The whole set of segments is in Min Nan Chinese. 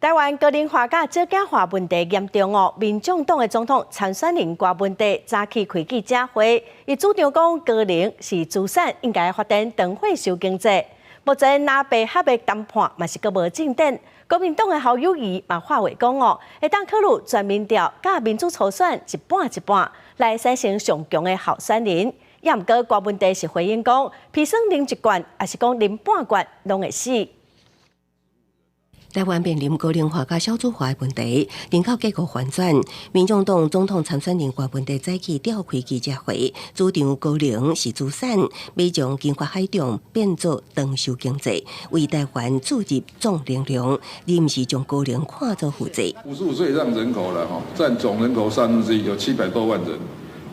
台灣高齡化佮少子化問題嚴重哦，民眾黨的總統參選人郭文帝早起開記者會，伊主張講高齡是資產，應該發展長歲壽經濟。目前藍白合的談判嘛是閣無進展，國民黨的侯友宜嘛發話講哦，會當考慮全民調佮民主初選一半一半，來產生上強的候選人。也毋過郭文帝是回應講，砒霜啉一罐，抑是講啉半罐，攏會死。台灣面臨高齡化佮少子化的問題，人口結構翻轉。民眾黨總統參選人郭文帝早起召開記者會，主張高齡是資產，欲將金發海中變做長壽經濟，為台灣注入正能量，而毋是將高齡看作負債。55歲以上人口了，哈，佔總人口1/3，有700多萬人。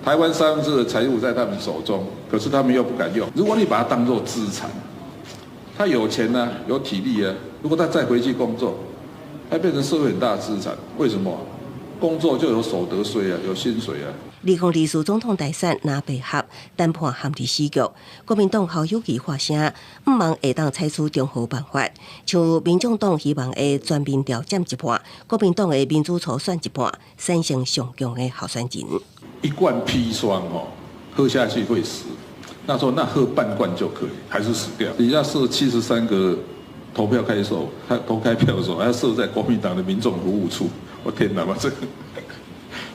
台灣三分之二的財富在他們手中，可是他們又不敢用。如果你把它當作資產，他有錢呢，有體力啊。如果他再回去工作，他變成社會很大的資產。為什麼？工作就有所得稅啊，有薪水啊。2024總統大選藍白合談判陷佇死局，國民黨侯友宜發聲，毋望會當採取中和辦法，像民眾黨希望的全民調佔一半，國民黨的民主初選一半，產生上強的候選人。一罐砒霜哦，喝下去會死。那說那喝半罐就可以，還是死掉。你要設73個投票開手，他投開票的時候，還要設在國民黨的民眾服務處。我天哪，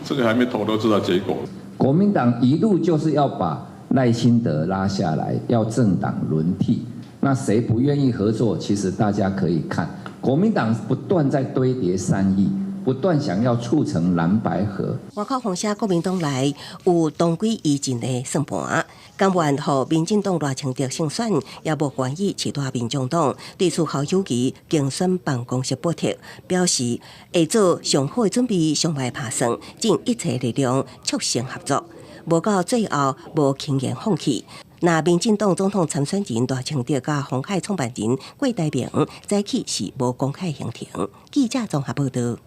這個還沒投都知道結果。國民黨一路就是要把賴清德拉下來，要政黨輪替。那誰不願意合作？其實大家可以看，國民黨不斷在堆疊善意，不斷想要促成藍白合。外口風聲國民黨內有同歸於盡的算盤，甘願予民進黨賴清德勝選，也無願意飼大民眾黨。對此侯友宜競選辦公室駁斥，表示會做上好的準備，上壞拍算，盡一切力量促成合作。無到最後無輕言放棄。那民進黨總統參選人賴清德佮鴻海創辦人郭台銘早起是無公開行程。記者綜合報道。